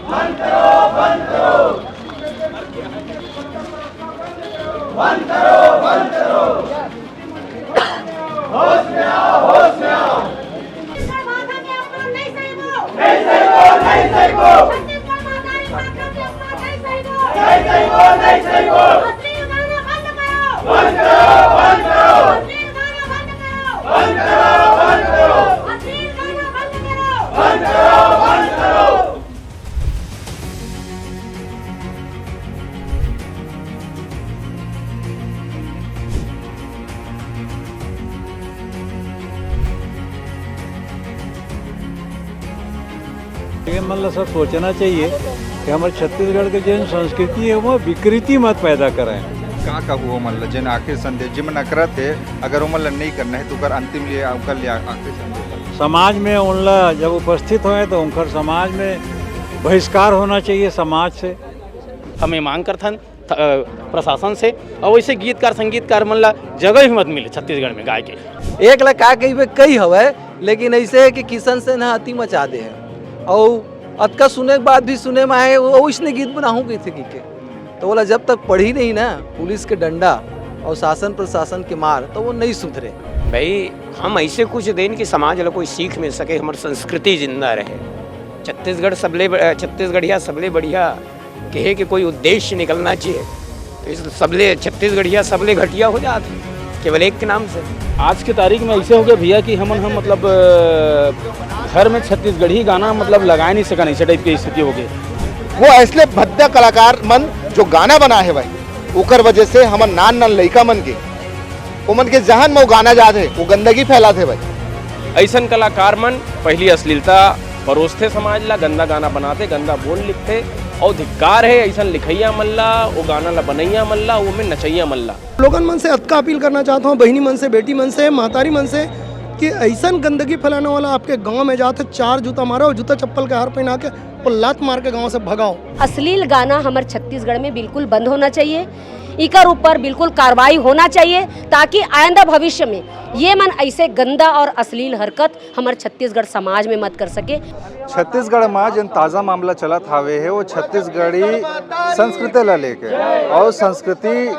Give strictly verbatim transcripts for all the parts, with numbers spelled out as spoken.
बंद करो, बंद करो। बंद करो, बंद करो। होश में आओ, होश में आओ। छत्तीसगढ़ भाषा के अपमान नहीं सहिबो। नहीं सहिबो, नहीं सहिबो। छत्तीसगढ़ भाषा के अपमान नहीं सहिबो। नहीं सहिबो, नहीं सहिबो। अश्लील गाना बंद करो। बंद करो, बंद करो। अश्लील गाना बंद करो। बंद करो, बंद करो। अश्लील गाना बंद करो। बंद करो, बंद करो। ये मन ला सब सोचना चाहिए कि हमर छत्तीसगढ़ के जेन संस्कृति हे, वो विकृति मत पैदा करय। का कहू ओमन ला, जेन आखिरी संदेश, जेमन अकरत हे, अगर ओमन ला नहीं करना हे, तो ओकर अंतिम लिए, ओकर लिए आखिरी संदेश। समाज में उन ला जब उपस्थित होय, तो उनकर समाज में बहिष्कार होना चाहिए समाज से। हम ये मांग करथन थ-, अ, प्रशासन से, और वैसे गीतकार, संगीतकार मन ला जगह ही मत मिले छत्तीसगढ़ में गाय के। एक ला का कहिबे, कई हवय, लेकिन ऐसे है कि किशन सेन ह अति मचा दे है। और अतका सुने के बाद भी सुने में आए, वो उसने गीत बनाहूँ कइसे कहिके। तो बोला, जब तक पढ़ी नहीं ना पुलिस के डंडा और शासन प्रशासन के मार, तो वो नहीं सुधरे। भाई, हम ऐसे कुछ देन कि समाज ला कोई सीख मिल सके, हमर संस्कृति जिंदा रहे। छत्तीसगढ़ सबले ब-, अ, छत्तीसगढ़िया सबले बढ़िया कहे के कोई उद्देश्य निकलना चाहिए। तो इस सबले छत्तीसगढ़िया सबले घटिया हो जात हे केवल एक के नाम से। आज के तारीख में ऐसे हो गए भैया कि हमन हम मतलब, अ, घर में छत्तीसगढ़ी गाना मतलब लगाए नहीं सकन, ऐसे टाइप की स्थिति हो गई। वो ऐसने भद्दा कलाकार मन जो गाना बनाए हे भाई, ओकर वजह से हमर नान नान लइका मन के, ओमन के जहन में वो गाना जात हे, वो गंदगी फैलात हे भाई। ऐसन कलाकार मन पहली अश्लीलता परोसथे समाज ला, गंदा गाना बनाथे, गंदा बोल लिखथे, और धिक्कार हे ऐसन लिखइया मन ला, वो गाना ला बनइया मन ला, वो में नचइया मन ला। लोगन मन से अतका अपील करना चाहत हूँ, बहिनी मन से, बेटी मन से, महतारी मन से, कि ऐसन गंदगी फैलाने वाला आपके गांव में जात हे, चार जूता मारो, जूता चप्पल के हार पहना के और लात मार के गांव से भगाओ। अश्लील गाना हमर छत्तीसगढ़ में बिल्कुल बंद होना चाहिए। इकर ऊपर बिल्कुल कार्रवाई होना चाहिए, ताकि आइंदा भविष्य में ये मन ऐसे गंदा और अश्लील हरकत हमर छत्तीसगढ़ समाज में मत कर सके। छत्तीसगढ़ म जेन ताजा मामला चलत हावे हे, वो छत्तीसगढ़ी संस्कृति ला लेके, और संस्कृति,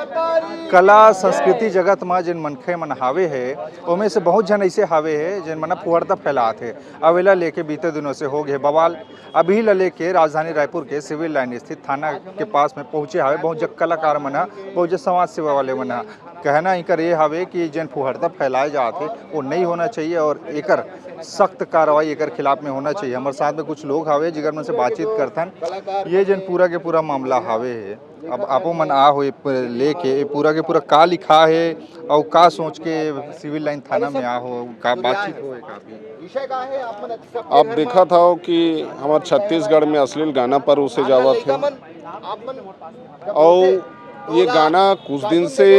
कला, संस्कृति जगत म जेन मनखे मन हावे हे, ओमे से बहुत झन ऐसे हावे हे, जेन मन फुहड़ता फैलात हे। अब एला लेके बीते दिनों से हो गए बवाल। अभी ला लेके राजधानी रायपुर के सिविल लाइन स्थित थाना के पास में पहुंचे हावे बहुत जग कलाकार मन ह, बहुत जग समाज सेवा वाले मन ह। कहना इकर ये हावे कि जेन फुहड़ता फैलाए जात हे, वो नहीं होना चाहिए और एकर सख्त कार्रवाई एकर खिलाफ में होना चाहिए। हमारे साथ में कुछ लोग हावे, जिकर मन से बातचीत करथन। ये जेन पूरा के पूरा मामला हावे हे, अब आपो मन आ हो, ये प-, लेके ये पूरा के पूरा का लिखा हे और का सोच के सिविल लाइन थाना में आ हो, का बातचीत हो, का भी? आप देखत हव कि हमर छत्तीसगढ़ में अश्लील गाना परोसे जावत हे, और ये गाना कुछ दिन से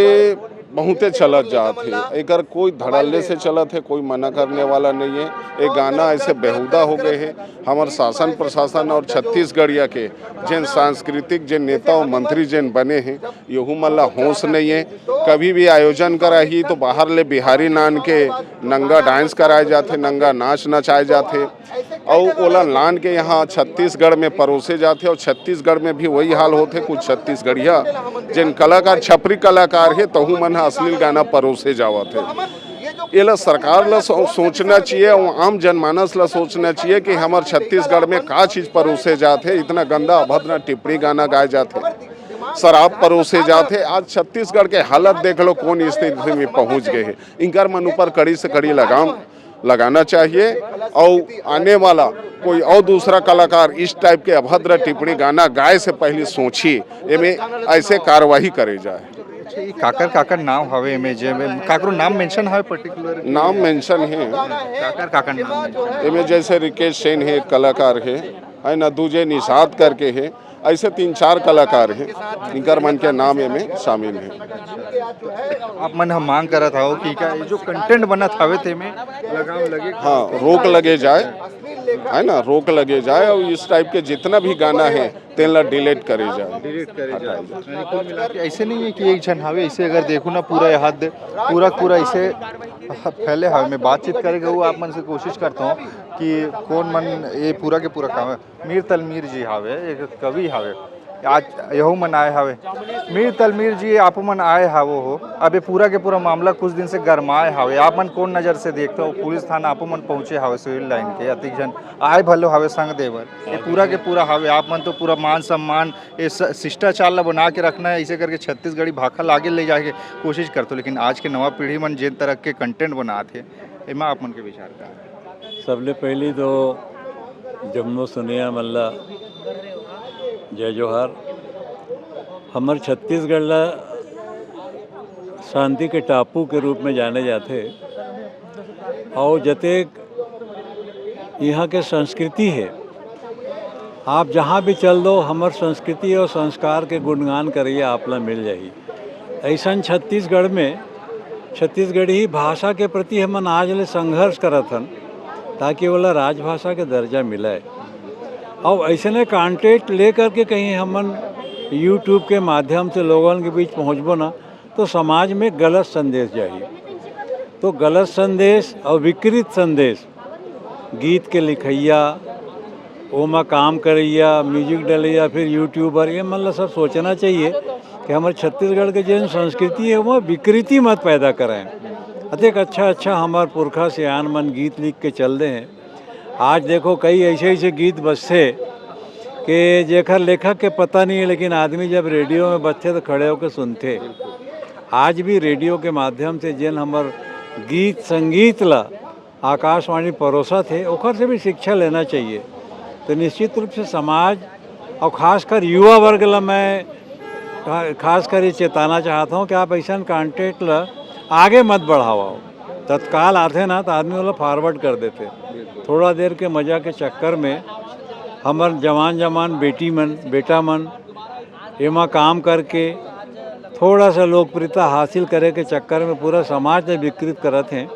बहुते चलत जात हे। एकर कोई धड़ल्ले से चलत हे, कोई मना करने वाला नहीं है। ये गाना ऐसे बेहुदा हो गए हे। हमर शासन प्रशासन और छत्तीसगढ़िया के जेन सांस्कृतिक, जेन नेता और मंत्री जेन बने हे, यहू मन ला होश नहीं है। कभी भी आयोजन कराही तो बाहर ले बिहारी नान के नंगा डांस कराए जाथे, नंगा नाच नचाए जाथे। अउ ओला लान के यहाँ छत्तीसगढ़ में परोसे जाथे, अउ छत्तीसगढ़ में भी वही हाल होथे। कुछ छत्तीसगढ़िया जेन कलाकार, छपरी कलाकार हे, तहू मन ह अश्लील गाना परोसे जावत हे। एला सरकार ला सो-, सोचना चाहिए, अउ आम जनमानस ला सोचना चाहिए कि हमर छत्तीसगढ़ में का चीज परोसे जाथे, इतना गंदा अभद्र टिप्पणी गाना गाए जाथे, शराब परोसे जाथे। आज छत्तीसगढ़ के हालत देख लो, कौन स्थिति में पहुंच गए हे। इनकर मन ऊपर कड़ी से कड़ी लगाम लगाना चाहिए, और आने वाला कोई और दूसरा कलाकार इस टाइप के अभद्र टिप्पणी गाना गाए से पहले सोची, एमे ऐसे कार्रवाई करे जाए। अच्छा, ये काकर काकर नाम हवे एमे, जे में काकरो नाम मेंशन हवे पर्टिकुलर? नाम मेंशन है। काकर काकर नाम mention? एमे जैसे रिकेश सेन है, एक कलाकार है, है ना, दूजे निषाद करके है, ऐसे तीन चार कलाकार हैं, इनकर मन के नाम एमे शामिल है। आप मन हम मांग करत हव कि का ये जो कंटेंट बनत हवे, तेमे लगाम लगे? हाँ, रोक लगे जाए, है ना, रोक लगे जाए, और इस टाइप के जितना भी गाना है, तेन ला डिलीट करे जाए। डिलीट करे जाए। यानी कुल मिला के ऐसे नहीं है कि एक झन हवे, ऐसे अगर देखो ना, पूरा ये हद, पूरा पूरा ऐसे फैले हवे। मैं बातचीत करे गऊ, आप मन से कोशिश करता हूँ कि कौन मन ये पूरा के पूरा काम है। मीर तलमीर जी हवे, एक कवि हवे, आज यहू मन आए हवे। मीर तलमीर जी, आप मन आए हवो हो, अब ये पूरा के पूरा मामला कुछ दिन से गरमाए हवे, आप मन कौन नजर से देखते हो? पुलिस थाना आप मन पहुँचे हवे, सिविल लाइन के अतिक झन आए भलो हवे संग देवर, ये पूरा के पूरा हवे, आप मन तो पूरा मान सम्मान, ये स-, शिष्टाचार ला बना के रखना है, ऐसे करके छत्तीसगढ़ी भाखा ला आगे ले जाए के कोशिश करते हो, लेकिन आज के नवा पीढ़ी मन जेन तरह के कंटेंट बनात हे, एमा आप मन के विचार का है? सबले पहली तो जम्मो सुनिया मन ला जय जोहार। हमर छत्तीसगढ़ ला शांति के टापू के रूप में जाने जाथे, और जतेक यहाँ के संस्कृति है, आप जहाँ भी चल दो, हमर संस्कृति और संस्कार के गुणगान करइया आप ला मिल जाही। ऐसन छत्तीसगढ़ में छत्तीसगढ़ी भाषा के प्रति हमन आज ले संघर्ष करत हन, ताकि ओला राजभाषा के दर्जा मिले। और ऐसने कंटेंट लेकर के कहीं हमन YouTube के माध्यम से लोगन के बीच पहुँचबो ना, तो समाज में गलत संदेश जाही। तो गलत संदेश और विकृत संदेश गीत के लिखइया, ओमा काम करइया, म्यूजिक डलइया, फिर यूट्यूबर, ये मन ला सब सोचना चाहिए कि हमर छत्तीसगढ़ के जेन संस्कृति है, ओमा विकृति मत पैदा करें। अतेक अच्छा अच्छा हमर पुरखा सियान मन गीत लिख के चल दे हैं। आज देखो, कई ऐसे ऐसे गीत बजथे कि जेकर लेखक के पता नहीं है, लेकिन आदमी जब रेडियो में बजथे तो खड़े होकर सुनथे। आज भी रेडियो के माध्यम से जेन हमर गीत संगीत ला आकाशवाणी परोसत हे, ओकर से भी शिक्षा लेना चाहिए। तो निश्चित रूप से समाज और खासकर युवा वर्ग ला मैं खा-, खासकर ये चेताना चाहता हूँ कि आप ऐसन कंटेंट ला आगे मत बढ़ावा। तत्काल आथे ना, तो आदमी ओला फॉरवर्ड कर देथे। थोड़ा देर के मजा के चक्कर में हमर जवान जवान बेटी मन, बेटा मन एमा काम करके थोड़ा सा लोकप्रियता हासिल करे के चक्कर में पूरा समाज ला विकृत करत हैं।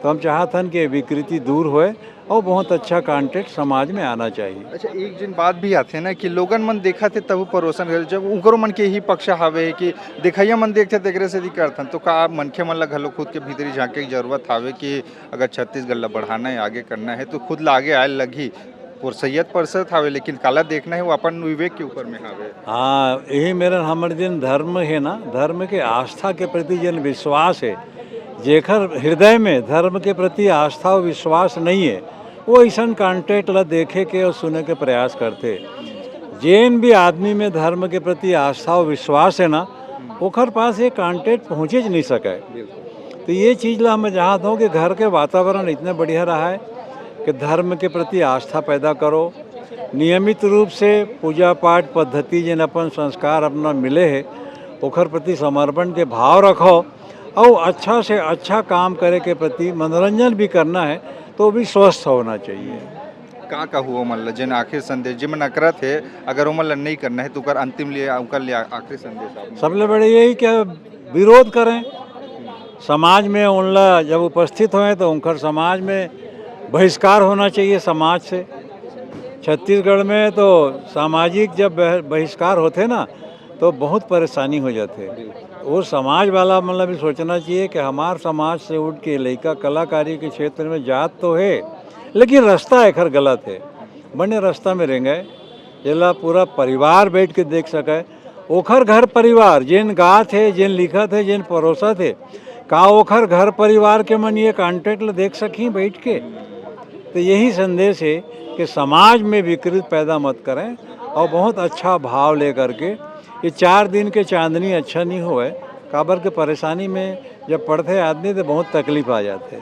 तो हम चाहत हन कि ये विकृति दूर होए और बहुत अच्छा कंटेंट समाज में आना चाहिए। अच्छा, एक जिन बात भी आथे ना कि लोगन मन देखत हे तब परोसन करे, जब उनकरो मन के ही पक्ष हवे कि देखइया मन देखथे तेकरे से करथन, तो का मनखे मन ला घलो खुद के भीतरी झांके के जरूरत हवे कि अगर छत्तीसगढ़ ला बढ़ाना है, आगे करना है, तो खुद ला आगे आए लगही। पुरसैयत परसत हवे, लेकिन काला देखना है, वो अपन विवेक के ऊपर में हवे। हाँ, यही मेरा हमर जिन धर्म है ना, धर्म के आस्था के प्रति जिन विश्वास है, जेकर हृदय में धर्म के प्रति आस्था और विश्वास नहीं है, वो ऐसन कंटेंट ला देखे के और सुने के प्रयास करथे। जेन भी आदमी में धर्म के प्रति आस्था और विश्वास है ना, ओकर पास ये कंटेंट पहुँचे ज नहीं सके। तो ये चीज़ ला मैं चाहत हूँ कि घर के वातावरण इतने बढ़िया रहा है कि धर्म के प्रति आस्था पैदा करो, नियमित रूप से पूजा पाठ पद्धति, जेन अपन संस्कार अपना मिले है, ओकर प्रति समर्पण के भाव रखो, और अच्छा से अच्छा काम करे के प्रति मनोरंजन भी करना है, तो भी स्वस्थ होना चाहिए। का कहू ओमन ला, जेन आखिरी संदेश, जेमन अकरत हे, अगर ओमन ला नहीं करना है, तो ओकर अंतिम लिए, ओकर लिए आखिरी संदेश आप? सबले बड़े यही कि विरोध करें समाज में, उनला जब उपस्थित होए तो उनकर समाज में बहिष्कार होना चाहिए समाज से। छत्तीसगढ़ में तो सामाजिक जब बह-, बहिष्कार होथे ना, तो बहुत परेशानी हो जाथे। वो समाज वाला मन ला भी सोचना चाहिए कि हमार समाज से उठ के लइका कलाकारी के क्षेत्र में जात तो है, लेकिन रास्ता एकर गलत है। बने रास्ता में रेंगे, जेला पूरा परिवार बैठ के देख सके। ओखर घर परिवार, जेन गात हे, जेन लिखत हे, जेन परोसत हे, का ओखर घर परिवार के मन ये कंटेंट ल देख सकही बैठ के? तो यही संदेश है कि समाज में विकृत पैदा मत करें और बहुत अच्छा भाव लेकर के, ये चार दिन के चांदनी अच्छा नहीं होए, काबर के परेशानी में जब पड़थे आदमी तो बहुत तकलीफ आ जाथे।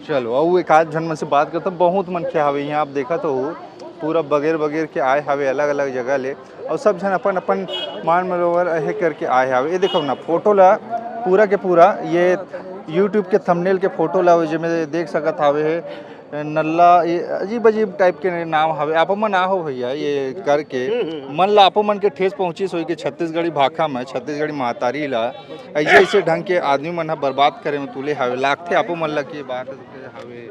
चलो, अउ एक आध झन मन से बात करता हूँ। बहुत मनखे हवे यहाँ, आप देखत हो, पूरा बगेर बगेर के आए हवे, अलग अलग जगह ले, और सब झन अपन अपन मान मनोवर अहे करके आए हवे। ये देखो ना, फोटो ला पूरा के पूरा, ये YouTube के थंबनेल के फोटो ला, जेमे देख सकत हवे है नल्ला, ये अजीब अजीब टाइप के नाम हवे। आप मन आहो भैया, ये करके मन ला आप मन के ठेस पहुँचिस होई कि छत्तीसगढ़ी भाखा में, छत्तीसगढ़ी महतारी ला ऐसे ऐसे ढंग के आदमी मन ह बर्बाद करे में तुले हवे, लागथे आपो मन ल के बात हवे।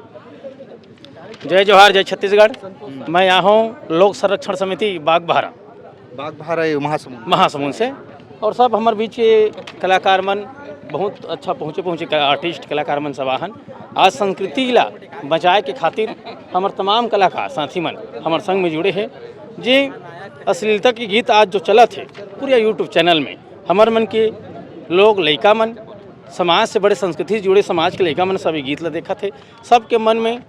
जय जोहार, जय छत्तीसगढ़। मैं यहाँ हूँ लोक संरक्षण समिति बागबाहरा। बागबाहरा, महासमुंद। महासमुंद से। और सब हमर बीच के कलाकार मन बहुत अच्छा पहुँचे, पहुँचे क-, आर्टिस्ट कलाकार मन सब आहन। आज संस्कृति ला बचाए के खातिर हमर तमाम कलाकार साथी मन हमर संग में जुड़े हे। जे अश्लीलता के गीत आज जो चलत हे पूरे YouTube चैनल में, हमर मन के लोग, लइका मन, समाज से बड़े, संस्कृति से जुड़े समाज के लइका मन सब ये गीत ला देखत हे। सबके मन में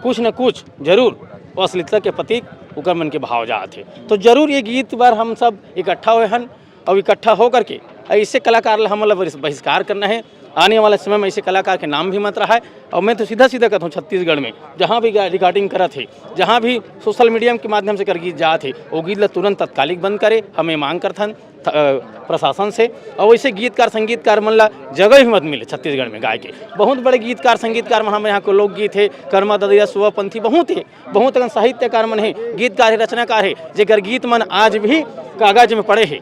कुछ न कुछ जरूर वो अश्लीलता के प्रति ओकर मन के भाव जात हे। तो जरूर ये गीत बर हम सब इकट्ठा होए हन, और इकट्ठा होकर के ऐसे कलाकार ला हमन ला बहिष्-, बहिष्कार करना है। आने वाले समय में ऐसे कलाकार के नाम भी मत रहा है। और मैं तो सीधा सीधा कहता हूँ, छत्तीसगढ़ में जहाँ भी गा-, रिकॉर्डिंग करत हे, जहाँ भी सोशल मीडिया के माध्यम से कर गीत जात हे, वो गीत ला तुरंत तत्कालिक बंद करे। हम ये मांग करथन थ-, अ, प्रशासन से। और वैसे गीतकार संगीतकार मन ला जगह ही मत मिले छत्तीसगढ़ में गाए के। बहुत बड़े गीतकार संगीतकार मन, हमर यहाँ के लोकगीत हे, कर्मा ददरिया, सुआ पंथी, बहुत हे, बहुत अकन साहित्यकार मन हे, गीतकार हे, रचनाकार हे, जेकर गीत मन आज भी कागज में पड़े हे,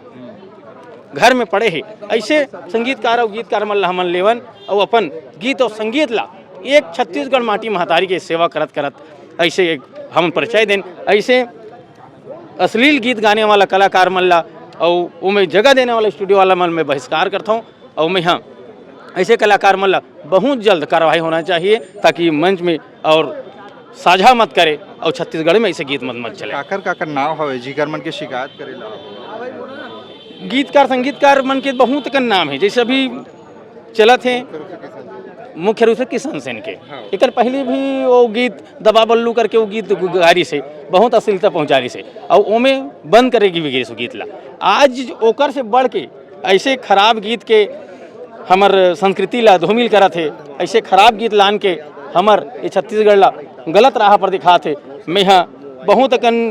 घर में पड़े हे। ऐसे संगीतकार और गीतकार मन ला हमन लेवन और अपन गीत और संगीत ला एक छत्तीसगढ़ माटी महतारी के सेवा करत करत ऐसे एक हम परिचय देन। ऐसे अश्लील गीत गाने वाला कलाकार मन ला और ओमे जगह देने वाला स्टूडियो वाला मन में बहिष्कार करथौं। और मैं, हाँ, ऐसे कलाकार मन ला बहुत जल्द कार्रवाई होना चाहिए, ताकि मंच में और साझा मत करे और छत्तीसगढ़ में ऐसे गीत मत, मत चले। काकर काकर नाव हवे जिकर मन के शिकायत करे ला? गीतकार संगीतकार मन के बहुत कन नाम है, जैसे अभी चलत हे मुख्य रूप से किशन सेन के। हाँ। एकर पहले भी वो गीत दबा बल्लू करके वो गीत गु-, गारी से बहुत अश्लीलता पहुँचारी से, और ओमे बंद करे की भी गीत ला। आज ओकर से बढ़ के ऐसे खराब गीत के हमर संस्कृति ला धूमिल करत हे, ऐसे खराब गीत लान के हमर ये छत्तीसगढ़ ला गलत राह पर दिखात हे। मैं, हाँ, बहुत अकन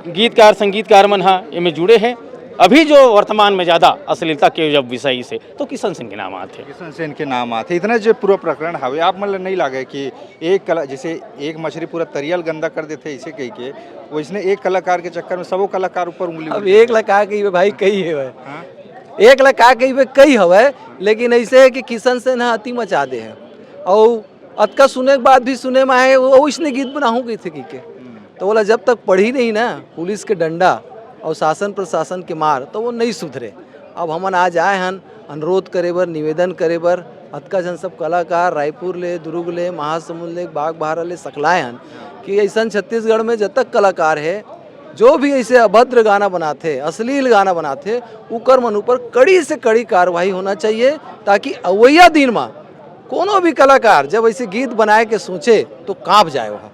गीतकार संगीतकार मन हा एमे जुड़े हे। अभी जो वर्तमान में ज़्यादा अश्लीलता के जब विषय से, तो किशन सेन के नाम आथे। किशन सेन के नाम आथे। इतना जो पूरा प्रकरण हवे, आप मन ल नहीं लागे कि एक कला, जैसे एक मछली पूरा तरिया ल गंदा कर देथे, इसे कही के, वैसने एक कलाकार के चक्कर में सबो कलाकार ऊपर उंगली अब उठे? एक ला का कहिबे भाई, कई हवय। हाँ? एक ला का कहिबे, कई हवय, लेकिन ऐसे है कि किशन सेन ह अति मचा दे है। और अतका सुने के बाद भी सुने में आए, वो ओइसने गीत बनाहूँ कहिथे कहिके। तो बोला, जब तक पढ़ी नहीं ना पुलिस के डंडा और शासन प्रशासन के मार, तो वो नहीं सुधरे। अब हमन आज आए हन अनुरोध करे बर, निवेदन करे बर, अतका झन सब कलाकार रायपुर ले, दुर्ग ले, महासमुंद ले, बागबाहरा ले सकलाए हन कि ऐसन छत्तीसगढ़ में जब तक कलाकार है, जो भी ऐसे अभद्र गाना बनाथे, अश्लील गाना बनाथे, उकर मन ऊपर कड़ी से कड़ी कार्रवाई होना चाहिए, ताकि अवैया दिन मा कोनो भी कलाकार जब ऐसे गीत बनाए के सोचे तो कांप जाए वह।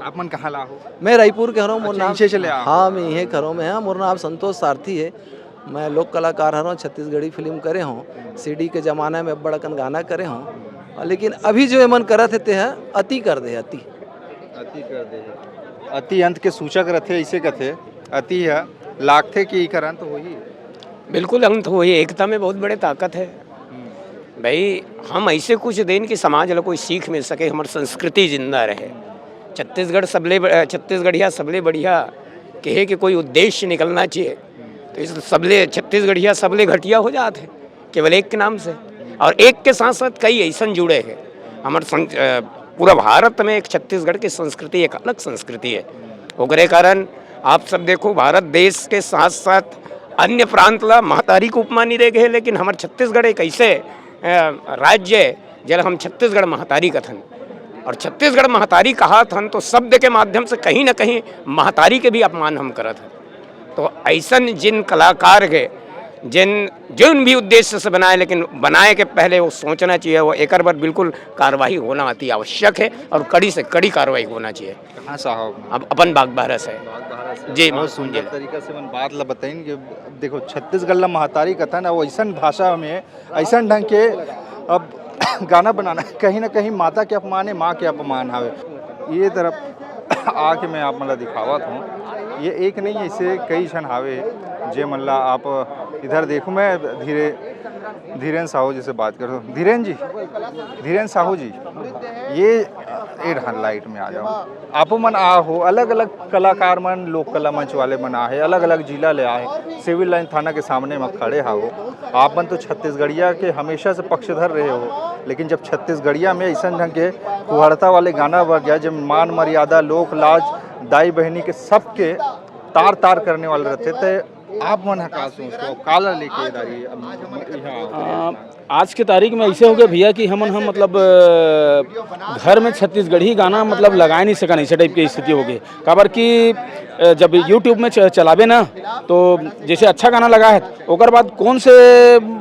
आप मन कहाँ ला हो? मैं रायपुर के हरौं, मोर अच्छा, नाम इसे चले आओ। हाँ, मैं इहे घरों में है। मोर नाम संतोष सारथी है। मैं लोक कलाकार हरौं, छत्तीसगढ़ी फिल्म करे हौं, सीडी के जमाना में बड़ अकन गाना करे हौं, लेकिन अभी जो एमन करत हे ते ह अति कर दे, अति। अति कर दे। अति अंत के सूचक रथे, इसे कथे। अति ह लागथे कि इकर अंत होही। बिल्कुल अंत होही। एकता में बहुत बड़े ताकत है। भाई, हम ऐसे कुछ देन कि समाज ला कोई सीख मिल सके, हमर संस्कृति जिंदा रहे। छत्तीसगढ़ सबले ब-, छत्तीसगढ़िया सबले बढ़िया कहे के कोई उद्देश्य निकलना चाहिए, तो इस सबले छत्तीसगढ़िया सबले घटिया हो जात है केवल एक के नाम से। और एक के साथ साथ कई ऐसन जुड़े हैं। हमर सं-, अ, पूरा भारत में एक छत्तीसगढ़ की संस्कृति एक अलग संस्कृति है। ओकरे कारण आप सब देखो, भारत देश के साथ साथ अन्य प्रांत ला महतारी के उपमा नहीं दे गए, लेकिन हमर छत्तीसगढ़ एक ऐसे, अ, राज्य है जेला हम छत्तीसगढ़ महतारी कथन। और छत्तीसगढ़ महतारी कहात हन तो शब्द के माध्यम से कहीं ना कहीं महतारी के भी अपमान हम करत हन। तो ऐसन जिन कलाकार के जिन, जिन भी उद्देश्य से बनाए, लेकिन बनाए के पहले वो सोचना चाहिए, वो एकर बर बिल्कुल कार्रवाई होना अति आवश्यक है और कड़ी से कड़ी कार्रवाई होना चाहिए। कहाँ से हो? अब अपन बागबाहरा से। बागबाहरा से। जी, बहुत महासमुंद सुंदर जिला। तरीका से मन बात ला बताइन कि देखो, छत्तीसगढ़ ला महतारी कथन, और ऐसन भाषा में, ऐसन ढंग के अब गाना बनाना कहीं ना कहीं माता के अपमान है, माँ के अपमान हवे। ये तरफ आके मैं आप मन ला दिखावत हूँ, ये एक नहीं, ऐसे कई झन हावे जे मन ला आप इधर देखो। मैं धीरे, धीरेन साहू जी से बात करता हूँ। धीरेन जी, धीरेन साहू जी, ये ए ढान लाइट में आ जाओ। आपो मन आ हो, अलग-अलग कलाकार मन, लोक कला मंच वाले मन आ हे, अलग-अलग जिला ले आ हे, सिविल लाइन थाना के सामने म खड़े हा हो। आप मन तो छत्तीसगढ़िया के हमेशा से पक्षधर रहे हो, लेकिन जब छत्तीसगढ़िया में अइसन ढंग के फुहड़ता वाले गाना बज गया, जब मान मर्यादा, लोक लाज, दाई बहिनी के सबके तार तार करने वाले रहते, तो आप मन ह का सोचते हो, काला लेके दारी अब यहाँ? अ, आज के तारीख में ऐसे हो गए भैया कि हमन हम मतलब, अ, घर में छत्तीसगढ़ी गाना मतलब लगाए नहीं सकन, ऐसे टाइप की स्थिति हो गई। काबर कि अ, जब YouTube में च-, चलाबे ना, तो जैसे अच्छा गाना लगा है, ओकर बाद कौन से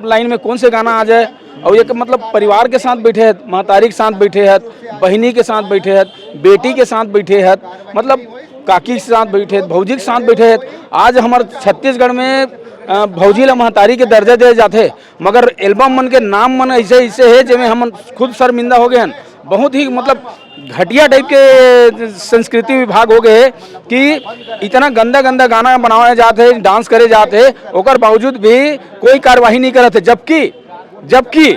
लाइन में कौन से गाना आ जाए, और एक मतलब परिवार के साथ बैठे हैं, महतारी के साथ बैठे हैं, बहिनी के साथ बैठे हैं, बेटी के साथ बैठे हैं, मतलब काकी के साथ बैठे हैं, भौजी के साथ बैठे हैं। आज हमारे छत्तीसगढ़ में अ, भौजी ला महतारी के दर्जा दे जाते, मगर एल्बम मन के नाम मन ऐसे ऐसे है, जेमे हम खुद शर्मिंदा हो गए हैं। बहुत ही मतलब घटिया टाइप के संस्कृति विभाग हो गए है कि इतना गंदा गंदा गाना बनाए जाते हैं, डांस करे जाते हैं, ओकर बावजूद भी कोई कार्यवाही नहीं करत है। जबकि जबकि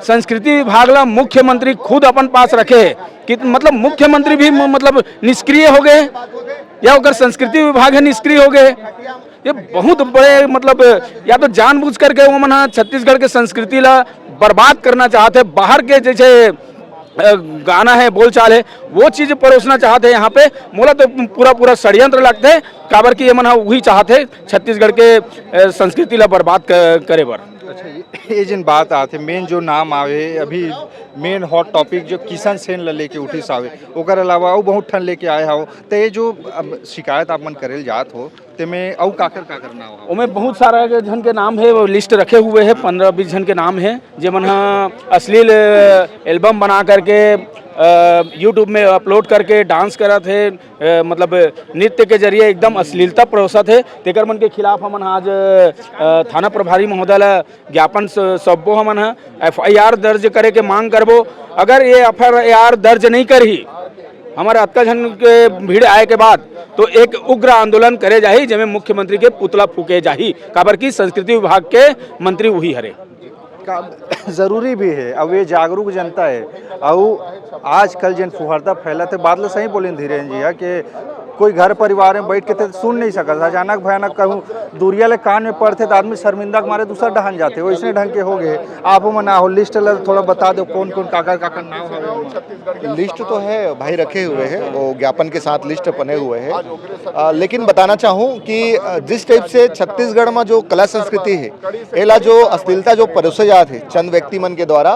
संस्कृति विभाग ला मुख्यमंत्री खुद अपन पास रखे है कि मतलब मुख्यमंत्री भी म-, मतलब निष्क्रिय हो गए हैं, या ओकर संस्कृति विभाग है निष्क्रिय हो गए है। ये बहुत बड़े मतलब, या तो जानबूझ करके वो मन ह छत्तीसगढ़ के संस्कृति ला बर्बाद करना चाहते हैं। बाहर के जैसे अ, गाना है, बोलचाल है, वो चीज परोसना चाहते हैं यहाँ पे। मोला तो पूरा पूरा षड्यंत्र लगते हैं, काबर कि ये मन ह वही चाहते हैं छत्तीसगढ़ के अ, संस्कृति ला बर्बाद क-, करे बर। अच्छा, ये, ये जिन बात आते, मेन जो नाम आवे अभी, मेन हॉट टॉपिक जो किशन सेन ला लेके उठिस आवे, ओकर अलावा अउ बहुत ठन लेके आए हव, तो ये जो अब शिकायत आप मन करेल जात हो, तेमे अउ काकर काकर नाम हव? ओमे बहुत सारा के झन के नाम है, वो लिस्ट रखे हुए है, पंद्रह बीस झन के नाम है, जेमन ह अश्लील अ, एल्बम बना करके अ, YouTube में अपलोड करके डांस करत है, अ, मतलब नृत्य के जरिए एकदम अश्लीलता परोसत है। तेकर मन के खिलाफ हमन आज अ, थाना प्रभारी महोदय ला ज्ञापन स-, सौंपबो हमन ह, एफआईआर दर्ज करे के मांग करबो। अगर ये एफआईआर दर्ज नहीं करही, हमारे अतका झन के भीड़ आए के बाद, तो एक उग्र आंदोलन करे जाही, जेमे मुख्यमंत्री के पुतला फूके जाही, काबर कि संस्कृति विभाग के मंत्री वही हरे। का जरूरी भी है, अब ये जागरूक जनता है। अउ आजकल जेन फुहरता फैलत है, बात ल सही बोलिन धीरेन जी ह, कि कोई घर परिवार में बैठ के ते सुन नहीं सकत। अचानक भयानक कहूँ दूरिया ले कान में पड़थे, तो आदमी शर्मिंदा के मारे दूसर डहान जाथे। वैसने ढंग के हो गए। आप मन आहो, लिस्ट ल थोड़ा बता दो, कौन कौन काकर काकर नाम हवे? लिस्ट तो है भाई, रखे हुए हैं, वो ज्ञापन के साथ लिस्ट बने हुए हैं। अ, लेकिन बताना चाहूँ कि अ, जिस टाइप से छत्तीसगढ़ में जो कला संस्कृति है, एला जो अश्लीलता जो परोसे जात है चंद व्यक्ति मन के द्वारा,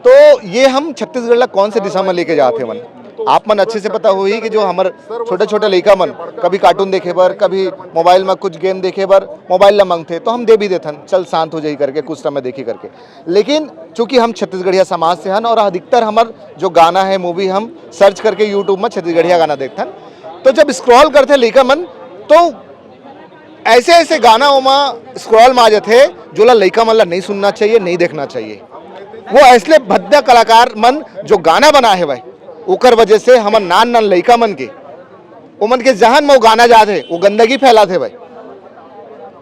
तो ये हम छत्तीसगढ़ ला कौन से दिशा में लेके जात हे मन? आप मन अच्छे से पता होही कि जो हमर छोटे-छोटे लइका मन कभी कार्टून देखे बर, कभी मोबाइल में कुछ गेम देखे बर मोबाइल ला मांगथे, तो हम दे भी देथन, "चल शांत हो जाही" करके, कुछ समय देखी करके। लेकिन चूंकि हम छत्तीसगढ़िया समाज से हन और अधिकतर हमर जो गाना है, मूवी हम सर्च करके YouTube में छत्तीसगढ़िया गाना देखथन, तो जब स्क्रॉल करथे लइका मन, तो ऐसे ऐसे गाना ओमा स्क्रॉल में आ जाथे, जोला लइका मन ला नहीं सुनना चाहिए, नहीं देखना चाहिए। वो ऐसने भद्दा कलाकार मन जो गाना बनाए हवय, ओकर वजह से हमर नान नान लइका मन के, ओमन के जहन में वो गाना जात हे, वो गंदगी फैलात हे भाई।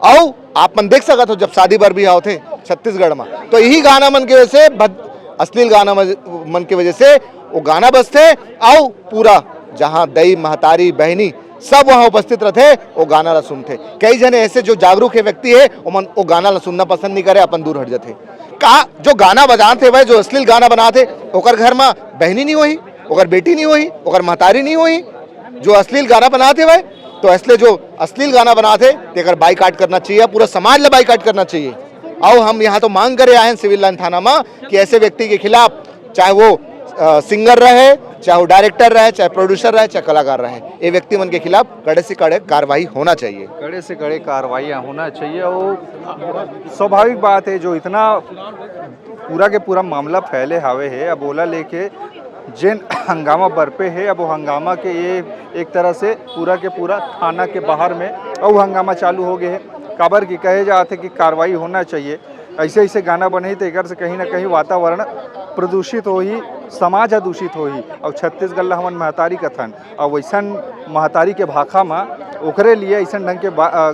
अउ आप मन देख सकत हो, जब शादी बर भी आवत हे छत्तीसगढ़ में, तो यही गाना मन के वजह से भद-, अश्लील गाना मज-, मन के वजह से वो गाना बजथे, अउ पूरा जहाँ दई, महतारी, बहनी सब वहाँ उपस्थित रहथे, वो गाना ला सुनथे। कई जने ऐसे जो जागरूक हे व्यक्ति हे, ओमन वो गाना ला सुनना पसंद नहीं करे, अपन दूर हट जाथे। का जो गाना बजात हे भाई, जो अश्लील गाना बनात हे, ओकर घर में बहनी नहीं होही, ओकर बेटी नहीं होही, ओकर महतारी नहीं होही, जो अश्लील गाना बनात हे भाई, तो इसलिए जो अश्लील गाना बनात हे, तेकर बाइकाट करना चाहिए, पूरा समाज ला बाइकाट करना चाहिए। अउ हम यहाँ तो मांग करे आए हैं सिविल लाइन थाना में कि ऐसे व्यक्ति के खिलाफ, चाहे वो अ, सिंगर रहे, चाहे वो डायरेक्टर रहे, चाहे प्रोड्यूसर रहे, चाहे कलाकार रहे, ये व्यक्ति मन के खिलाफ कड़े से कड़े कार्रवाई होना चाहिए। कड़े से कड़े कार्रवाई होना चाहिए। वो स्वाभाविक बात है, जो इतना पूरा के पूरा मामला फैले हावे हे, अब ओला लेके जेन हंगामा बरपे हे, अब वो हंगामा के ये एक तरह से पूरा के पूरा थाना के बाहर में अउ हंगामा चालू हो गए हे। काबर कि कहे जात हे कि कार्रवाई होना चाहिए। ऐसे ऐसे गाना बनही, तो एकर से कहीं ना कहीं वातावरण प्रदूषित होही, समाज ह दूषित होही। और छत्तीसगढ़ ला हमन महतारी कथन, और वैसन महतारी के भाखा म ओकरे लिए ऐसन ढंग के बा-, अ,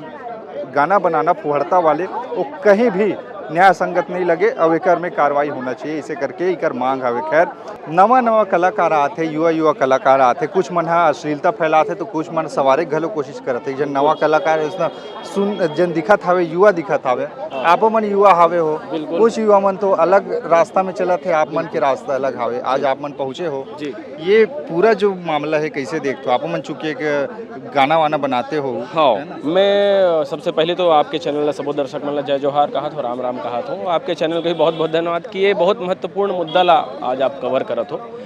गाना बनाना फुहड़ता वाले, वो कहीं भी न्याय संगत नहीं लगे। और एकर में कार्रवाई होना चाहिए, इसे करके एकर मांग हवे। खैर, नवा नवा कलाकार आथे, युवा युवा कलाकार आथे, कुछ मन ह अश्लीलता फैलाथे, तो कुछ मन संवारे घलो कोशिश करथे। जन नवा कलाकार है, उसमें सुन, जन दिखत हवे, युवा दिखत हवे, आप मन युवा हावे हो, बिल्कुल। कुछ युवा मन तो अलग रास्ता में चलत हे, आप मन के रास्ता अलग हावे। आज आप मन पहुँचे हो, जी। ये पूरा जो मामला है, कैसे देखते हो आप मन? चूंकि एक गाना वाना बनाते हो, हाँ, है ना? मैं सबसे पहले तो आपके चैनल ला, सबो दर्शक मन ला जय जोहार कहत हो, राम राम कहत हो। आपके चैनल को भी बहुत बहुत धन्यवाद कि ये बहुत महत्वपूर्ण मुद्दा ला आज आप कवर करत हो।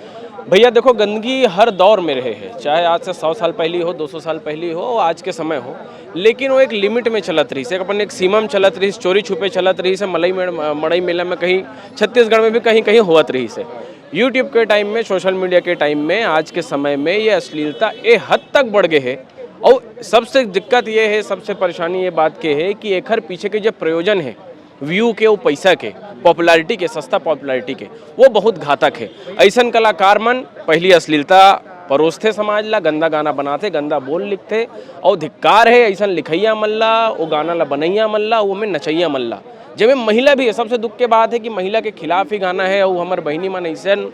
भैया देखो, गंदगी हर दौर में रहे है, चाहे आज से सौ साल पहली हो, दो सौ साल पहली हो, आज के समय हो, लेकिन वो एक लिमिट में चलत रहिस, एक अपन एक सीमा में चलत रहिस, चोरी छुपे चलत रहिस, मलई में, मड़ई मेला में कहीं, छत्तीसगढ़ में भी कहीं कहीं होवत रहिस। YouTube के टाइम में, सोशल मीडिया के टाइम में, आज के समय में ये अश्लीलता ए हद तक बढ़ गए है। और सबसे दिक्कत ये है, सबसे परेशानी ये बात के है कि एखर पीछे के जो प्रयोजन है, व्यू के, वो पैसा के, पॉपुलैरिटी के, सस्ता पॉपुलैरिटी के, वो बहुत घातक है। ऐसन कलाकार मन पहली अश्लीलता परोसथे समाज ला, गंदा गाना बनाथे, गंदा बोल लिखथे, और धिक्कार है ऐसन लिखैया मन ला, वो गाना ला बनैया मन ला, वो में नचैया मन ला, जेमे महिला भी है। सबसे दुख के बात है कि महिला के खिलाफ ही गाना है, और हमर बहिनी मन ऐसन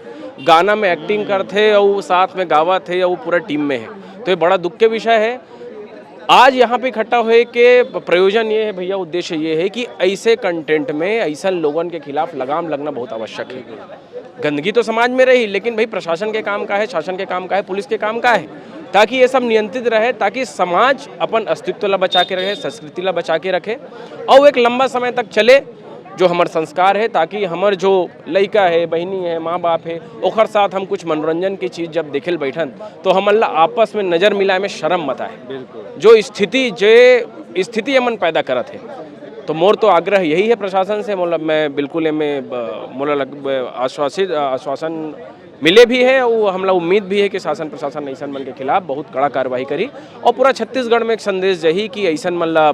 गाना में एक्टिंग करथे, और साथ में गावत है, और पूरा टीम में है, तो ये बड़ा दुख के विषय है। आज यहाँ पे इकट्ठा होए के प्रयोजन ये है भैया, उद्देश्य ये है कि ऐसे कंटेंट में ऐसा लोगन के खिलाफ लगाम लगना बहुत आवश्यक है। गंदगी तो समाज में रही, लेकिन भाई, प्रशासन के काम का है, शासन के काम का है, पुलिस के काम का है, ताकि ये सब नियंत्रित रहे, ताकि समाज अपन अस्तित्व ला बचा के रखे, संस्कृति ला बचा के रखे, और एक लंबा समय तक चले जो हमर संस्कार है, ताकि हमर जो लइका है, बहिनी है, माँ बाप है, ओकर साथ हम कुछ मनोरंजन की चीज़ जब देखे ल बैठन, तो हमन ला आपस में नज़र मिलाए में शर्म मत आए। बिल्कुल। जो स्थिति, जे स्थिति हमन पैदा करत है, तो मोर तो आग्रह यही है प्रशासन से, मोला, मैं बिल्कुल एमे, ब-, मोला लग, ब-, आश्वासित, आश्वासन मिले भी है, वो हमला उम्मीद भी है कि शासन प्रशासन ऐसन मन के खिलाफ बहुत कड़ा कार्रवाई करी, और पूरा छत्तीसगढ़ में एक संदेश जही कि ऐसन मन ला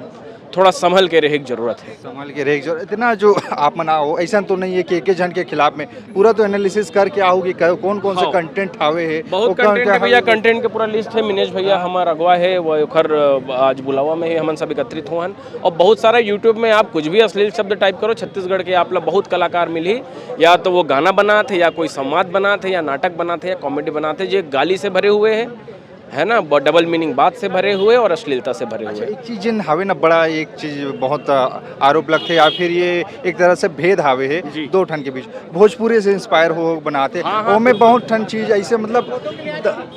थोड़ा संभल के रहे के जरूरत है। संभल के रहे के जरूरत। इतना जो आप मन आओ, ऐसा तो नहीं है कि एक ही जन के खिलाफ में, पूरा तो एनालिसिस करके आओ कि क-, कौन कौन से हाँ। कंटेंट आवे है, बहुत वो क्या, कंटेंट क्या है भैया, हवे? कंटेंट के पूरा लिस्ट है। मिनेश भैया हमार अगवा है, वो ओखर, अ, आज बुलावा में ही हमन सब एकत्रित हुआ हन। और बहुत सारा YouTube में आप कुछ भी अश्लील शब्द टाइप करो, छत्तीसगढ़ के आप ला बहुत कलाकार मिली, या तो वो गाना बनात है, या कोई संवाद बनात है, या नाटक बनात है, या कॉमेडी बनात है, जो गाली से भरे हुए हैं, है ना, ब-, डबल मीनिंग बात से भरे हुए और अश्लीलता से भरे अच्छा, हुए। एक चीज जिन हवे ना, बड़ा एक चीज बहुत, अ, आरोप लगथे या फिर ये एक तरह से भेद हावे है जी। दो ठन के बीच। भोजपुरी से इंस्पायर हो बनाते, हाँ, हाँ, ओमे बिल्कुल। बहुत ठन चीज ऐसे, मतलब, द-,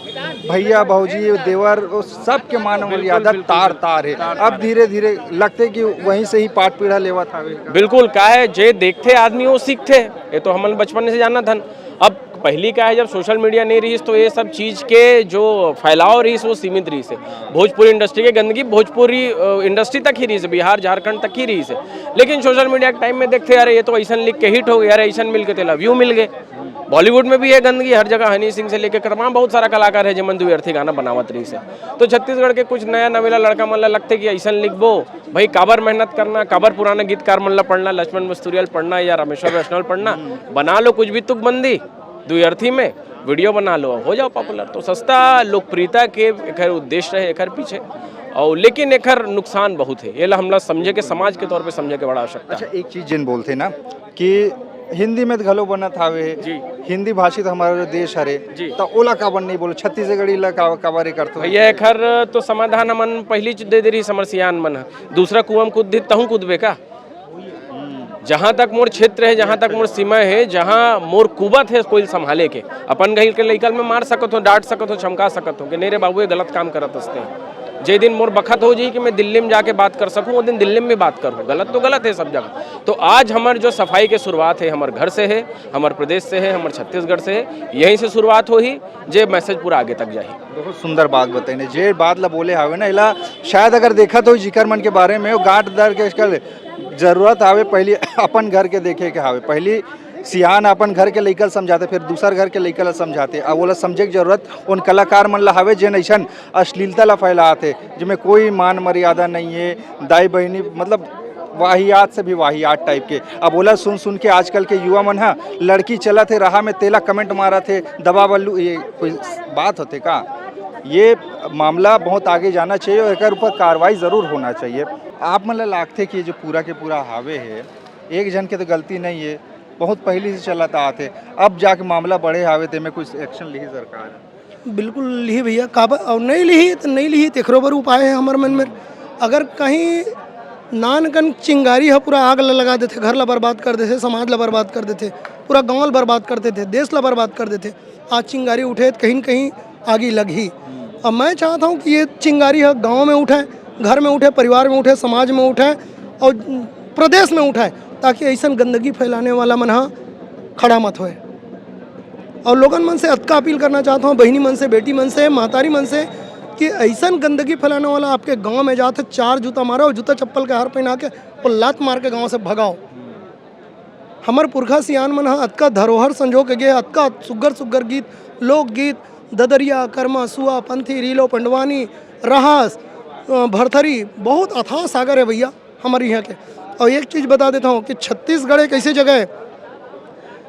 भैया, भौजी, देवर, वो सबके मान बिल्कुल, मर्यादा बिल्कुल, तार बिल्कुल। तार है। तार अब तार है। धीरे धीरे लगथे कि वहीं से ही पाठ पीढ़ा लेवत हावे। बिल्कुल, का है, जे देखथे आदमी, वो सीखथे। ये तो हमन बचपन से जानत हन। अब पहली का है, जब सोशल मीडिया नहीं रहीस, तो ये सब चीज़ के जो फैलाव रहीस, वो सीमित रहीस है। भोजपुरी इंडस्ट्री के गंदगी भोजपुरी, अ, इंडस्ट्री तक ही रहीस है, बिहार, झारखंड तक ही रहीस है। लेकिन सोशल मीडिया के टाइम में देखथे, "अरे, ये तो ऐसन लिख के हिट हो गया, अरे, ऐसन मिल के तेला व्यू मिल गए।" बॉलीवुड में भी है गंदगी, हर जगह हनी सिंह से लेके तमाम बहुत सारा कलाकार है, जेमन द्विअर्थी गाना बनावत रहीस है। तो छत्तीसगढ़ के कुछ नया नवेला लड़का मन ला लगथे कि ऐसन लिखबो, भाई, काबर मेहनत करना, काबर पुराना गीतकार मन ला पढ़ना, लक्ष्मण मस्तुरिया ल पढ़ना या रामेश्वर वैष्णव ल पढ़ना, बना लो कुछ भी तुकबंदी, द्विअर्थी में वीडियो बना लो, हो जाओ पॉपुलर। तो सस्ता लोकप्रियता के एकर उद्देश्य है, एकर पीछे। और लेकिन एकर नुकसान बहुत है, ये ला हमला समझे के, समाज के तौर पे समझे के बड़ा आवश्यकता है। अच्छा, एक चीज जिन बोलथे ना कि हिंदी में तो घलो बनत हावे, जी। हिंदी भाषी तो हमारा देश हरे, जी। तो ओला काबर नहीं बोलो, छत्तीसगढ़ी ला का-, काबर ही करते हो? भैया, एकर तो समाधान हमन पहली च दे दे रही हमर सियान मन ह। दूसरा कुआं में कूद दी, तहूं कूदबे का? जहाँ तक मोर क्षेत्र है, जहाँ तक मोर सीमा है, जहाँ मोर कुबत है कोई संभाले के, अपन गहिल के लइका ल मैं मार सकत हूँ, डांट सकत हूँ, चमका सकत हूँ कि नहीं रे बाबू, ये गलत काम करत हसते हैं। जे दिन मोर बखत हो जाई कि मैं दिल्ली में जाके बात कर सकूँ, वो दिन दिल्ली में भी बात करूँ। गलत तो गलत है सब जगह। तो आज हमर जो सफाई के शुरुआत है, हमर घर से है, हमर प्रदेश से है, हमर छत्तीसगढ़ से है, यहीं से शुरुआत होही, जे मैसेज पूरा आगे तक जाही। बहुत सुंदर बात बताइने। जे बात ला बोले हावे ना, एला शायद अगर देखत हो जिकर मन के बारे में, वो गांठ दर के इसका जरूरत हावे, पहली अपन घर के देखे के हावे। पहली सियान अपन घर के लइका ल समझाथे, फिर दूसर घर के लइका ल समझाथे। अब ओला समझे के जरूरत उन कलाकार मन ला हावे, जेन अइसन अश्लीलता ला फैलात हे, जेमे कोई मान मर्यादा नहीं है, दाई बहिनी, मतलब, वाहियात से भी वाहियात टाइप के। अब ओला सुन सुन के आजकल के युवा मन ह, लड़की चलत हे राह में, तेला कमेंट मारत हे, दबा बल्लू, ये कोई बात होथे का? ये मामला बहुत आगे जाना चाहिए और एकर ऊपर कार्रवाई जरूर होना चाहिए। आप मन ला लागथे कि ये जो पूरा के पूरा हावे हे, एक जन के तो गलती नहीं है, बहुत पहले से चलत आत हे, अब जाके मामला बढ़े हावे, तेमे कुछ एक्शन लिही सरकार? बिल्कुल लिही भैया, काबर, और नहीं लिही तो नहीं लिही, तेकरो बर उपाय है हमर मन में। अगर कहीं नानकन चिंगारी ह पूरा आग ल लगा देथे, घर ल बर्बाद कर देथे, समाज ल बर्बाद कर देथे, पूरा गांव ल बर्बाद कर देथे, देश ल बर्बाद कर देथे। आज चिंगारी उठे त कहीं न कहीं आगी लगही। अब मैं चाहता हूँ कि ये चिंगारी ह गांव में उठे, घर में उठे, परिवार में उठे, समाज में उठे और प्रदेश में उठे, ताकि ऐसन गंदगी फैलाने वाला मन ह खड़ा मत होए। और लोगन मन से अतका अपील करना चाहता हूँ, बहिनी मन से, बेटी मन से, महतारी मन से, कि ऐसन गंदगी फैलाने वाला आपके गांव में जात है, चार जूता मारा और जूता चप्पल के हार पहना के वो लात मार के गांव से भगाओ। हमर पुरखा सियान मन ह अतका धरोहर संजो के गे, अतका सुग्घर सुग्घर गीत, लोकगीत, ददरिया, करमा, सुआ, पंथी, रीलो, पंडवानी, रहस, अ, भरथरी, बहुत अथाह सागर है भैया हमर यहाँ के। और एक चीज़ बता देता हूँ कि छत्तीसगढ़ एक ऐसी जगह है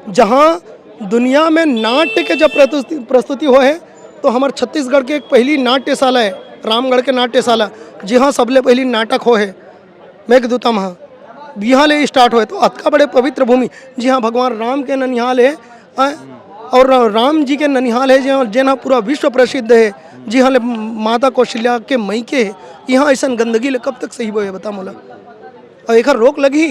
जहाँ दुनिया में नाट्य के जब प्रस्तुति, प्रस्तुति हो है तो हमारे छत्तीसगढ़ के एक पहली नाट्यशाला है, रामगढ़ के नाट्यशाला, जी हाँ, सबले पहली नाटक हो है मेघदूतम हा, बिहां ले स्टार्ट होए तो अतका बड़े पवित्र भूमि, जी हाँ, भगवान राम के ननिहाल है, अ, और राम जी के ननिहाल है, जे-, जेन ह पूरा विश्व प्रसिद्ध है, जी हाँ, ले माता कौशल्या के मई के है। यहाँ ऐसन गंदगी ले कब तक सही बोए, बता मोला, और एकर रोक लगी।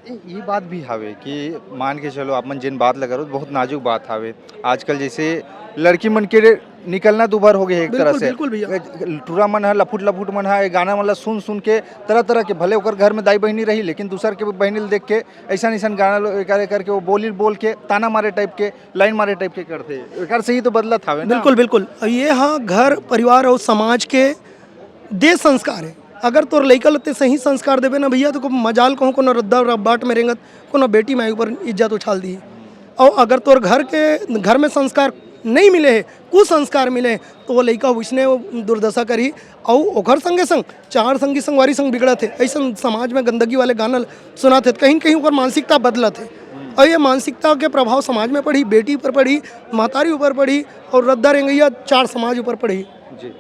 ये बात भी हवे कि मान के चलो, आप मन जेन बात लगा रहे हो, बहुत नाजुक बात हवे। आजकल जैसे लड़की मन के निकलना दुभर हो गए है एक तरह बिल्कुल, से। बिल्कुल भैया। टूरा मन है, लफुट लफुट मन है, ये गाना मन ला सुन सुन के तरह तरह के, भले ओकर घर में दाई बहिनी रही, लेकिन दूसर के बहिनी ल देख के ऐसा ऐसा गाना लो, एकर करके वो बोली बोल के ताना मारे टाइप के, लाइन मारे टाइप के करते। एकर से ही तो बदलत हवे ना। बिल्कुल, बिल्कुल। ये हाँ, घर, परिवार और समाज के दे संस्कार है। अगर तोर लइका ल ते सही संस्कार देबे ना भैया, तो को मजाल कहूँ कोनो रद्दा बाट में रेंगत कोनो बेटी माई ऊपर इज्जत उछाल दी। और अगर तोर घर के, घर में संस्कार नहीं मिले है, कुसंस्कार मिले है, तो वो लइका वैसने दुर्दशा करी। और ओकर संगे संग चार संगी संगवारी संग बिगड़त है, ऐसन समाज में गंदगी वाले गाना सुनात है, कहीं न कहीं ओकर मानसिकता बदलत है। और ये मानसिकता के प्रभाव समाज में पड़ी, बेटी पर पड़ी, महतारी ऊपर पड़ी, और रद्दा रेंगैया चार समाज ऊपर पड़ी। जी।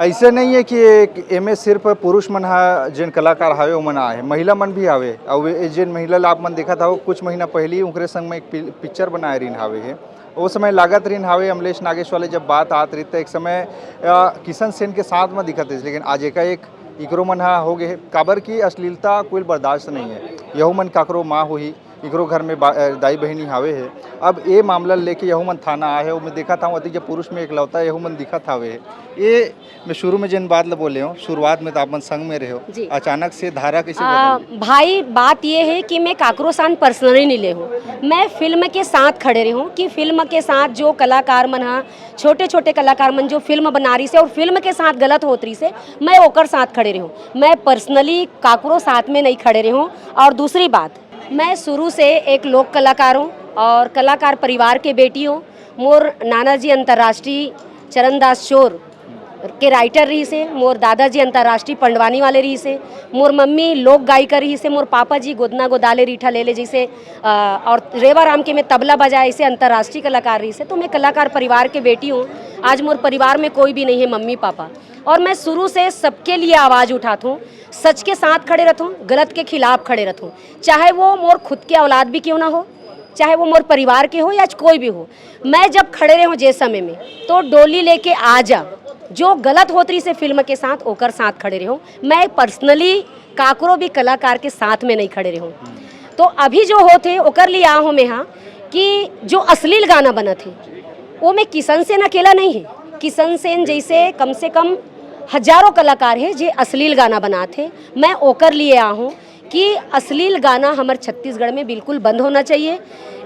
ऐसे नहीं है कि एक एमे सिर्फ पुरुष मन हा, जेन कलाकार हावे, ओमन आए, महिला मन भी हावे। और वे जेन महिला ला आप मन देखत हव, कुछ महीना पहले ही उनकरे संग में एक पि-, पिक्चर बनाए रहिन हावे है। वो समय लागत रहिन हावे, अमलेश नागेश वाले जब बात आत रही, तो एक समय, अ, किशन सेन के साथ में दिखत रहिस, लेकिन आज एकाएक इकरो मन हा हो गए है। काबर की अश्लीलता कोई बर्दाश्त नहीं है। यहू मन काकरो माँ होही, इकरो घर में बा-, अ, दाई बहिनी हावे है। अब ये मामला लेके यहू मन थाना आए है, ओमे देखत हव, अति जब पुरुष में इकलौता यहू मन दिखत हावे है। ये मैं शुरू में जिन बात ला बोले हूँ, शुरुआत में तो आप मन संग में रहे हो, जी। अचानक से धारा कैसे बदल गई? भाई, बात ये है कि मैं काकरो साथ पर्सनली नहीं ले हूँ, मैं फिल्म के साथ खड़े रहे हूँ कि फिल्म के साथ जो कलाकार मन हा, छोटे छोटे कलाकार मन जो फिल्म बना रही से और फिल्म के साथ गलत होत रही से, मैं ओकर साथ खड़े रहे हूँ। मैं पर्सनली काकरो साथ में नहीं खड़े रहे हूँ। और दूसरी बात, मैं शुरू से एक लोक कलाकार हूँ और कलाकार परिवार के बेटी हूँ। मोर नाना जी अंतर्राष्ट्रीय चरणदास चोर के राइटर रहिस हे, मोर दादाजी अंतर्राष्ट्रीय पंडवानी वाले रहिस हे, मोर मम्मी लोक गायिका रहिस हे, मोर पापा जी गोदना गोदाले रीठा ले ले जैसे, अ, और रेवा राम के में तबला बजाए, ऐसे अंतर्राष्ट्रीय कलाकार रहिस हे। तो मैं कलाकार परिवार के बेटी हूँ। आज मोर परिवार में कोई भी नहीं है, मम्मी पापा, और मैं शुरू से सबके लिए आवाज़ उठात हूँ, सच के साथ खड़े रहत हूँ, गलत के खिलाफ खड़े रहत हूँ, चाहे वो मोर खुद के औलाद भी क्यों ना हो, चाहे वो मोर परिवार के हो या कोई भी हो। मैं जब खड़े रहे हूँ जे समय में, तो डोली लेके आ जा, जो गलत होत रही से फिल्म के साथ, ओकर साथ खड़े रहे हूँ। मैं पर्सनली काकरो भी कलाकार के साथ में नहीं खड़े रहे हूँ। तो अभी जो होत हे ओकर लिए आ हूँ मैं यहाँ कि जो अश्लील गाना बनत हे, वो में किशन सेन अकेला नहीं है। किशन सेन जैसे कम से कम हजारों कलाकार है जे अश्लील गाना बनात हे। मैं ओकर लिए आ हूँ कि अश्लील गाना हमर छत्तीसगढ़ में बिल्कुल बंद होना चाहिए।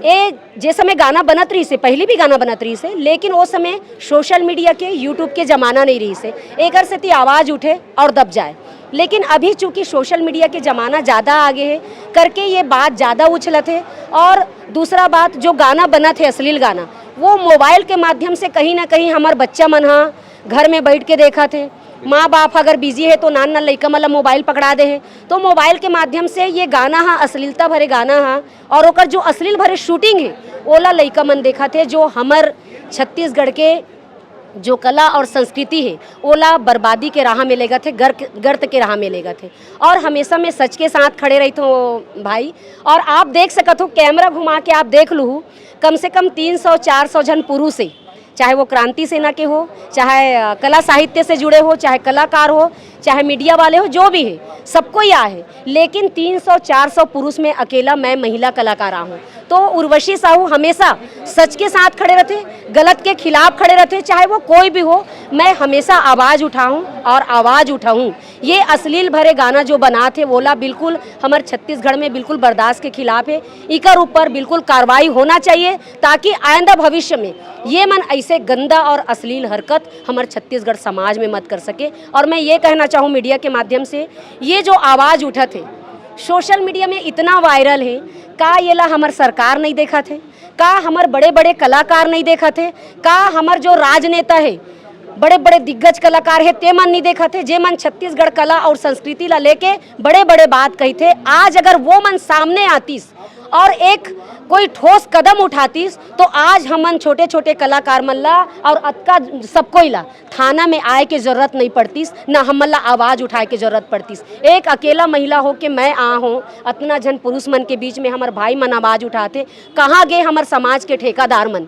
ए, जे समय गाना बनत रही से, पहले भी गाना बनत रही से, लेकिन वो समय सोशल मीडिया के, यूट्यूब के ज़माना नहीं रही से, एकर सेती आवाज़ उठे और दब जाए। लेकिन अभी चूँकि सोशल मीडिया के ज़माना ज़्यादा आगे है करके ये बात ज़्यादा उछलत है। और दूसरा बात, जो गाना बनत है, अश्लील गाना, वो मोबाइल के माध्यम से कहीं ना कहीं हमार बच्चा मन हा घर में बैठ के देखत हे। माँ बाप अगर बिजी है तो नान नान लइका मन ला मोबाइल पकड़ा दे हे, तो मोबाइल के माध्यम से ये गाना हा, अश्लीलता भरे गाना हा, और ओकर जो अश्लील भरे शूटिंग है, ओला लइका मन देखत हे, जो हमर छत्तीसगढ़ के जो कला और संस्कृति है, ओला बर्बादी के राह में लेगत हे, गर्क-, गर्त के राह में लेगत हे। और हमेशा मैं सच के साथ खड़े रहित हूँ भाई। और आप देख सकत हो, कैमरा घुमा के आप देख लूहू, कम से कम तीन सौ चार सौ झन पुरुष है, चाहे वो क्रांति सेना के हो, चाहे अ, कला साहित्य से जुड़े हो, चाहे कलाकार हो, चाहे मीडिया वाले हो, जो भी है, सबको ही आए है। लेकिन तीन सौ चार सौ पुरुष में अकेला मैं महिला कलाकार आहूँ। तो उर्वशी साहू हमेशा सच के साथ खड़े रहते, गलत के खिलाफ खड़े रहते, चाहे वो कोई भी हो। मैं हमेशा आवाज़ उठाऊँ और आवाज़ उठाऊँ। ये अश्लील भरे गाना जो बनात हे, वोला बिल्कुल हमर छत्तीसगढ़ में बिल्कुल बर्दाश्त के खिलाफ है। इकर ऊपर बिल्कुल कार्रवाई होना चाहिए, ताकि आइंदा भविष्य में ये मन ऐसे गंदा और अश्लील हरकत हमर छत्तीसगढ़ समाज में मत कर सके। और मैं ये कहना चाहूँ मीडिया के माध्यम से, ये जो आवाज़ उठत हे, सोशल मीडिया में इतना वायरल है, का येला हमर सरकार नहीं देखत हे? का हमर बड़े-बड़े कलाकार नहीं देखत हे? का हमर जो राजनेता हे, बड़े-बड़े दिग्गज कलाकार हे, ते मन नहीं देखत हे? जे मन छत्तीसगढ़ कला और संस्कृति ला लेके बड़े-बड़े बात कहिथे, आज अगर वो मन सामने आतिस और एक कोई ठोस कदम उठातिस, तो आज हमन छोटे-छोटे कलाकार मन ला और अतका सब कोई ला थाना में आए के जरूरत नहीं पड़तिस, ना हमन ला आवाज़ उठाए के जरूरत पड़तिस। एक अकेला महिला हो के मैं आ हों, अतना झन पुरुष मन के बीच में हमर भाई मन आवाज़ उठाथे, कहाँ गे हमर समाज के ठेकादार मन,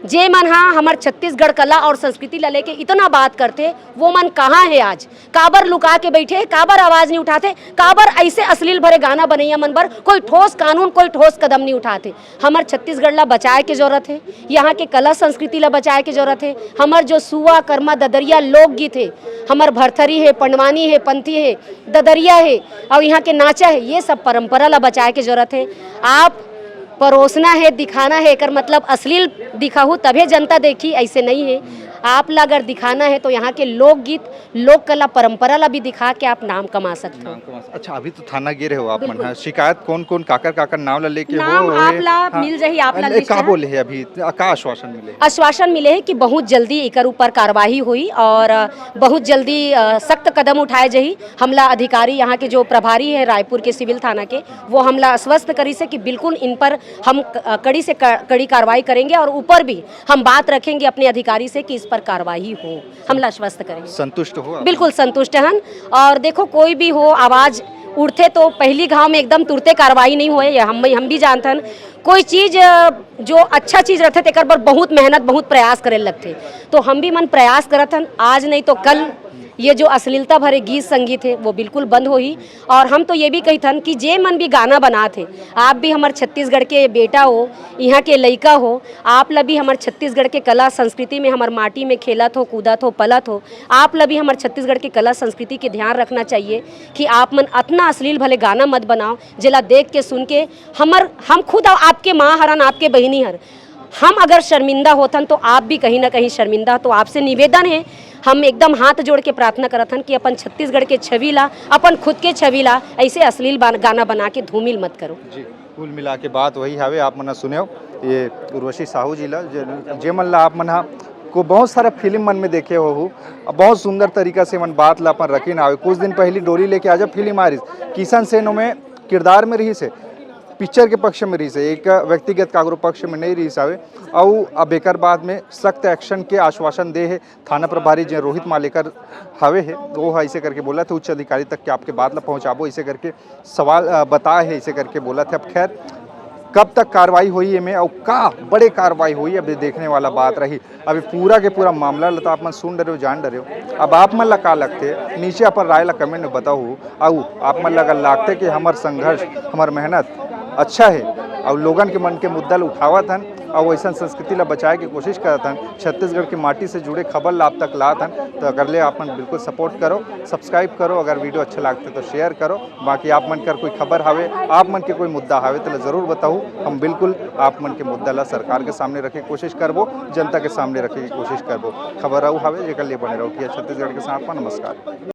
जे मन हा हमर छत्तीसगढ़ कला और संस्कृति ला लेके इतना बात करथे, वो मन कहाँ हे आज? काबर लुका के बैठे हे, काबर आवाज़ नहीं उठाथे, काबर ऐसे अश्लील भरे गाना बनैया मन बर कोई ठोस कानून, कोई ठोस कदम नहीं उठाथे? हमर छत्तीसगढ़ ला बचाए के जरूरत हे, यहाँ के कला संस्कृति ला बचाए के जरूरत हे। हमर जो सुआ, कर्मा, ददरिया लोकगीत हे, हमर भरथरी हे, पंडवानी हे, पंथी हे, ददरिया हे, और यहाँ के नाचा हे, ये सब परंपरा ला बचाए के जरूरत हे। आप परोसना हे, दिखाना हे, एकर मतलब अश्लील दिखाहू तभे जनता देखी, ऐसे नहीं है। आप ला अगर दिखाना है तो यहाँ के लोकगीत, लोक कला परंपरा ला भी दिखा के आप नाम कमा सकते हो। नाम कमा सक-, अच्छा, अभी तो थाना गे रहे हो आप मन, बिल्कुल। हाँ, शिकायत कौन कौन, काकर काकर नाम ला लेके हो, नाम हो आप हे? ला हाँ। मिल जाही, आप ला अरे, लिस्ट का है। बोले हे अभी, का आश्वासन मिले हे? आश्वासन मिले हे कि बहुत जल्दी एकर ऊपर कार्रवाई होई और, अ, बहुत जल्दी, अ, सख्त कदम उठाए जाही। हमला अधिकारी, यहाँ के जो प्रभारी है रायपुर के सिविल थाना के, वो हमला आश्वस्त करिस हे कि बिल्कुल इन पर हम क-, अ, कड़ी से क-, कड़ी कार्रवाई करेंगे और ऊपर भी हम बात रखेंगे अपने अधिकारी से कि इस पर कार्रवाई हो। हमला आश्वस्त करेंगे। संतुष्ट हो आप? बिल्कुल संतुष्ट हन। और देखो, कोई भी हो, आवाज़ उठथे तो पहली घाव में एकदम तुरते कार्रवाई नहीं होए, ये हम, हम भी जानथन। कोई चीज़, अ, जो अच्छा चीज़ रहथे, तेकर बर बहुत मेहनत, बहुत प्रयास करे लगथे। तो हम भी मन प्रयास करत हन, आज नहीं तो कल ये जो अश्लीलता भरे गीत संगीत है, वो बिल्कुल बंद होही। और हम तो ये भी कहिथन कि जे मन भी गाना बनात हे, आप भी हमर छत्तीसगढ़ के बेटा हो, यहाँ के लइका हो, आप ला भी हमर छत्तीसगढ़ के कला संस्कृति में, हमर माटी में खेलत हो, कूदत हो, पलत हो, आप ला भी हमर छत्तीसगढ़ के कला संस्कृति के ध्यान रखना चाहिए कि आप मन अतना अश्लील भले गाना मत बनाओ, जेला देख के, सुन के हमर, हम खुद आपके माँ हरन, आपके बहिनी हर, हम अगर शर्मिंदा होथन तो आप भी कहीं ना कहीं शर्मिंदा। तो आपसे निवेदन है, हम एकदम हाथ जोड़ के प्रार्थना करत हन कि अपन छत्तीसगढ़ के छवि ला, अपन खुद के छवि ला ऐसे अश्लील बान-, गाना बना के धूमिल मत करो। जी, कुल मिला के बात वही हावे, आप मन ह सुनेव ये उर्वशी साहू जी ला, जे, जे मन ला आप मन ह को बहुत सारा फिल्म मन में देखे हो, बहुत सुंदर तरीका से मन बात ला अपन रखिन हावे। कुछ दिन पहली डोली लेके आजा फिल्म आ रही, किशन सेन ओमे किरदार में रहिस हे, पिक्चर के पक्ष में रहिस हे, एक व्यक्तिगत काकरो पक्ष में नहीं रहिस हावे। अउ अब एकर बाद में सख्त एक्शन के आश्वासन दे हे थाना प्रभारी जे रोहित मालेकर हवे हे, वो ह ऐसे करके बोलत हे, उच्च अधिकारी तक के आपके बात ला पहुँचाबो, ऐसे करके सवाल, अ, बताए हे, ऐसे करके बोलत हे। अब खैर, कब तक कार्रवाई होई एमे अउ का बड़े कार्रवाई होई, अब ये देखने वाला बात रही। अभी पूरा के पूरा मामला ल तो आप मन सुन डरे हो, जान डरे हो। अब आप मन ला का लगथे, नीचे अपन राय ला कमेंट में बताओ। अउ आप मन ला अगर लागथे कि हमर संघर्ष, हमर मेहनत अच्छा हे, अउ लोगन के मन के मुद्दा ल उठावत हन, अउ वैसन संस्कृति ला बचाए के कोशिश करत हन, छत्तीसगढ़ के माटी से जुड़े खबर ला आप तक लात हन, तो अगर ले आप मन बिल्कुल सपोर्ट करो, सब्सक्राइब करो, अगर वीडियो अच्छा लागथे तो शेयर करो। बाकी आप मन कर कोई खबर हावे, आप मन के कोई मुद्दा हावे, तो ला जरूर बताऊ। हम बिल्कुल आप मन के मुद्दा ला सरकार के सामने रखे के कोशिश करबो, जनता के सामने रखे के कोशिश करबो। खबर अउ हावे, जेकर लिए बने रहो टीआई छत्तीसगढ़ के साथ में। नमस्कार।